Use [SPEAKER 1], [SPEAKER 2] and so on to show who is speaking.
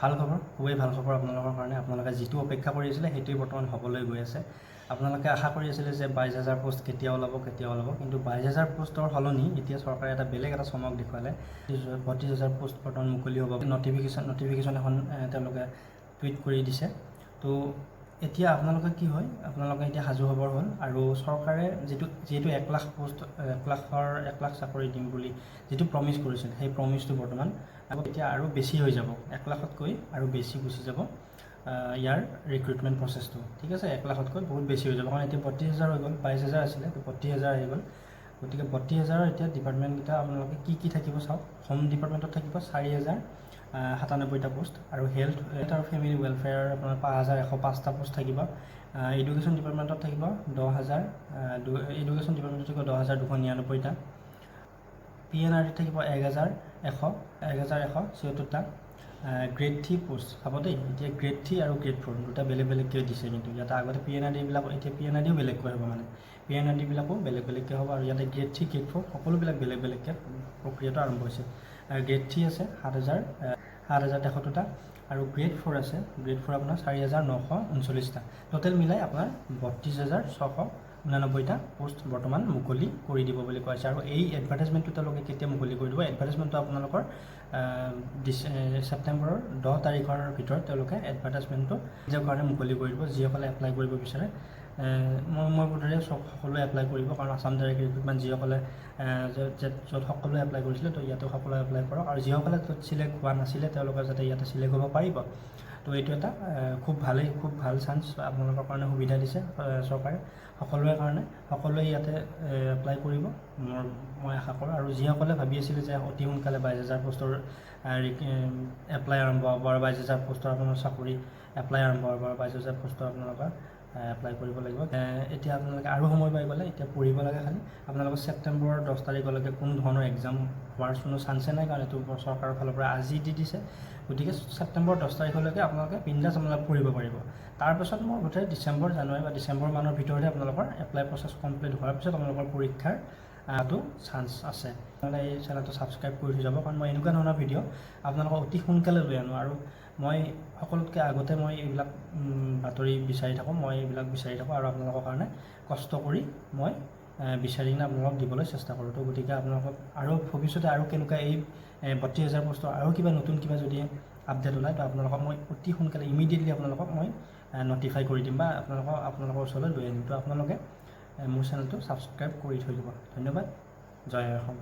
[SPEAKER 1] ভাল খবৰ, খুবেই ভাল খবৰ আপোনালোকৰ কাৰণে। আপোনালোকে যিটো অপেক্ষা কৰি আছিলে, সেইটোৱেই বৰ্তমান হ'বলৈ গৈ আছে। আপোনালোকে আশা কৰি আছিলে যে 22,000 পোষ্ট কেতিয়া ওলাব, কেতিয়া ওলাব। কিন্তু 22,000 পোষ্টৰ সলনি এতিয়া চৰকাৰে এটা বেলেগ এটা চমক দেখুৱালে। 32,000 পোষ্ট বৰ্তমান মুকলি হ'ব। নটিফিকেশ্যন এখন তেওঁলোকে টুইট কৰি দিছে। তো এতিয়া আপোনালোকে কি হয়, আপোনালোকে এতিয়া সাজু হ'বৰ হ'ল। আৰু চৰকাৰে যিহেতু 1 লাখ পোষ্ট, 1 লাখ চাকৰি দিম বুলি যিটো প্ৰমিছ কৰিছিল, সেই প্ৰমিছটো বৰ্তমান এতিয়া আৰু বেছি হৈ যাব। 1 লাখতকৈ আৰু বেছি গুচি যাব ইয়াৰ ৰিক্ৰুটমেণ্ট প্ৰচেছটো, ঠিক আছে? 1 লাখতকৈ বহুত বেছি হৈ যাব, কাৰণ এতিয়া 32,000 হৈ গ'ল। 22,000 আছিলে, তো 32,000 আহি গ'ল। গতিকে 32,000ৰ এতিয়া ডিপাৰ্টমেণ্টকেইটা আপোনালোকে কি কি থাকিব চাওক। হোম ডিপাৰ্টমেণ্টত থাকিব 4097টা পোষ্ট আৰু হেল্থ আৰু ফেমিলি ৱেলফেয়াৰ আপোনাৰ 5105টা পোষ্ট থাকিব। এডুকেশ্যন ডিপাৰ্টমেণ্টত থাকিব 10,000, এডুকেশ্যন ডিপাৰ্টমেণ্টত থাকিব 10,299টা। পি এন আৰ ডিত থাকিব 1176টা। গ্ৰেড থ্ৰী পোষ্ট চাব দেই। এতিয়া গ্ৰেড থ্ৰী আৰু গ্ৰেড ফ'ৰ দুটা বেলেগ বেলেগকৈ দিছে। কিন্তু ইয়াতে আগতে পি এন আৰ ডিবিলাক, এতিয়া পি এন আৰ ডিও বেলেগকৈ হ'ব, মানে পি এন আৰ ডিবিলাকো বেলেগ বেলেগকৈ হ'ব। আৰু ইয়াতে গ্ৰেড থ্ৰী, গ্ৰেড ফ'ৰ সকলোবিলাক বেলেগ বেলেগকৈ প্ৰক্ৰিয়াটো আৰম্ভ হৈছে। গ্ৰেড থ্ৰী আছে 7073টা আৰু গ্ৰেড ফ'ৰ আছে, গ্ৰেড ফ'ৰ আপোনাৰ 4939টা। টোটেল মিলাই আপোনাৰ 32,689টা পোষ্ট বৰ্তমান মুকলি কৰি দিব বুলি কোৱা হৈছে। আৰু এই এডভাৰটাইজমেণ্টটো তেওঁলোকে কেতিয়া মুকলি কৰি দিব? এডভাৰটাইজমেণ্টটো আপোনালোকৰ ছেপ্টেম্বৰৰ 10 তাৰিখৰ ভিতৰত তেওঁলোকে এডভাৰটাইজমেণ্টটো নিজৰ কাৰণে মুকলি কৰি দিব, যিসকলে এপ্লাই কৰিব বিচাৰে। মই বোধেৰে চব সকলোৱে এপ্লাই কৰিব, কাৰণ আছাম ডাইৰেক্ট ৰিক্ৰুটমেণ্ট যিসকলে য'ত সকলোৱে এপ্লাই কৰিছিলে, তো ইয়াতো সকলোৱে এপ্লাই কৰক। আৰু যিসকলে ত'ত চিলেক্ট হোৱা নাছিলে, তেওঁলোকে যাতে ইয়াতে চিলেক্ট হ'ব পাৰিব। তো এইটো এটা খুব ভাল চান্স আপোনালোকৰ কাৰণে, সুবিধা দিছে চৰকাৰে সকলোৰে কাৰণে। সকলোৱে ইয়াতে এপ্লাই কৰিব মই আশা কৰোঁ। আৰু যিসকলে ভাবি আছিলে যে অতি সোনকালে 22,000 পোষ্টৰ এপ্লাই আৰম্ভ হ'ব আৰু 22,000 পোষ্টৰ আপোনাৰ চাকৰি এপ্লাই আৰম্ভ হ'ব আৰু 22,000 পোষ্টৰ আপোনালোকৰ এপ্লাই কৰিব লাগিব, এতিয়া আপোনালোকে আৰু সময় পাই গ'লে। এতিয়া পঢ়িব লাগে খালি। আপোনালোকৰ ছেপ্টেম্বৰৰ 10 তাৰিখলৈকে কোনো ধৰণৰ এক্সাম হোৱাৰ কোনো চান্সে নাই, কাৰণ এইটো চৰকাৰৰ ফালৰ পৰা আজি দি দিছে। গতিকে ছেপ্টেম্বৰ 10 তাৰিখলৈকে আপোনালোকে বিন্দাছ আপোনালোকে পঢ়িব পাৰিব। তাৰপাছত মোৰ বোধেৰে ডিচেম্বৰ, জানুৱাৰী বা ডিচেম্বৰ মানৰ ভিতৰতে আপোনালোকৰ এপ্লাই প্ৰচেছ কমপ্লিট হোৱাৰ পিছত আপোনালোকৰ পৰীক্ষাৰ টো চান্স আছে। নহ'লে এই চেনেলটো ছাবস্ক্ৰাইব কৰি থৈ যাব, কাৰণ মই এনেকুৱা ধৰণৰ ভিডিঅ' আপোনালোকক অতি সোনকালে লৈ আনো। আৰু মই সকলোতকৈ আগতে মই এইবিলাক বাতৰি বিচাৰি থাকোঁ, মই এইবিলাক বিচাৰি থাকোঁ আৰু আপোনালোকৰ কাৰণে কষ্ট কৰি মই বিচাৰি কিনে আপোনালোকক দিবলৈ চেষ্টা কৰোঁ। তো গতিকে আপোনালোকক আৰু ভৱিষ্যতে আৰু কেনেকুৱা এই 32,000 পোষ্টৰ আৰু কিবা নতুন কিবা যদি আপডেট ওলায়, তো আপোনালোকক মই অতি সোনকালে ইমিডিয়েটলি আপোনালোকক মই নটিফাই কৰি দিম বা আপোনালোকৰ ওচৰলৈ লৈ আনিম। তো আপোনালোকে মোৰ চেনেলটো ছাবস্ক্ৰাইব কৰি থৈ দিব। ধন্যবাদ। জয় অসম।